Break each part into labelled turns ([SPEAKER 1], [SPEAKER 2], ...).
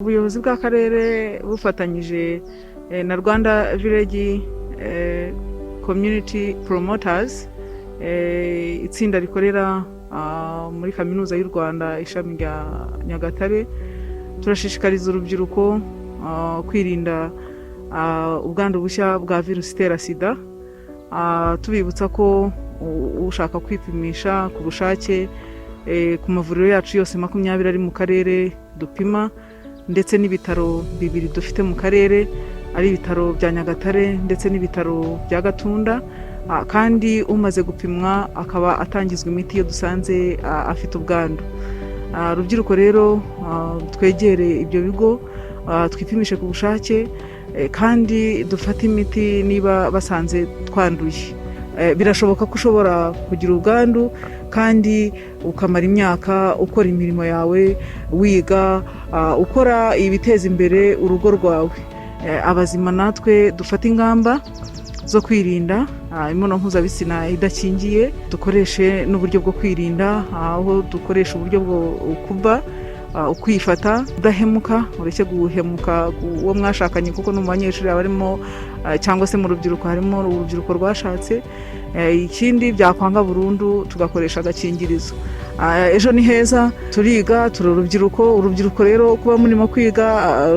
[SPEAKER 1] Ubuyobozi bw'akarere bufatanyije na Rwanda Village Community Promoters, itsinda rikorera muri Kaminuza y'u Rwanda, ishami rya Nyagatare, turashishikariza urubyiruko kwirinda ubwandu bushya bwa virusi itera SIDA, tubibutsa ko ushaka kwipimisha ku bushake ku mavuriro yacu yose 20 ari mu karere dupima, ndetse n'ibitaro bibiri dufite mu karere, ari ibitaro bya Nyagatare ndetse n'ibitaro bya Gatunda, kandi umaze gupimwa akaba atangizwa imiti iyo dusanze afite ubwandu. Rubyiruko rero, twegere ibyo bigo, twipimishe ku bushake, kandi dufate imiti niba basanze twanduye. Birashoboka ko ushobora kugira ubwandu kandi ukamara imyaka ukora imirimo yawe, wiga, ukora ibiteza imbere urugo rwawe. Abazima natwe dufate ingamba zo kwirinda imibonano mpuzabitsina idakingiye, dukoreshe n'uburyo bwo kwirinda, aho dukoresha uburyo bwo kuba ukwifata, udahemuka, ureke guhemuka uwo mwashakanye, kuko no mu banyeshuri haba harimo, cyangwa se mu rubyiruko harimo urubyiruko rwashatse. Ikindi, byakwanga burundu tugakoresha agakingirizo. Ejo ni heza, turiga, turi urubyiruko. Urubyiruko rero, kuba murimo kwiga,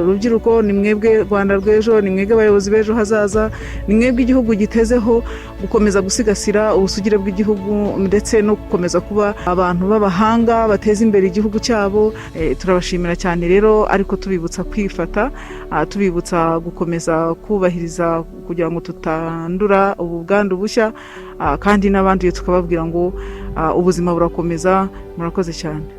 [SPEAKER 1] urubyiruko ni mwebwe Rwanda rw'ejo, ni mwebwe abayobozi b'ejo hazaza, ni mwebwe igihugu gitezeho gukomeza gusigasira ubusugire bw'igihugu ndetse no gukomeza kuba abantu b'abahanga bateza imbere igihugu cyabo. Turabashimira cyane rero, ariko tubibutsa kwifata, tubibutsa gukomeza kubahiriza kugira ngo tutandura ubu bwandu bushya, kandi n'abanduye tukababwira ngo ubuzima burakomeza. Murakoze cyane.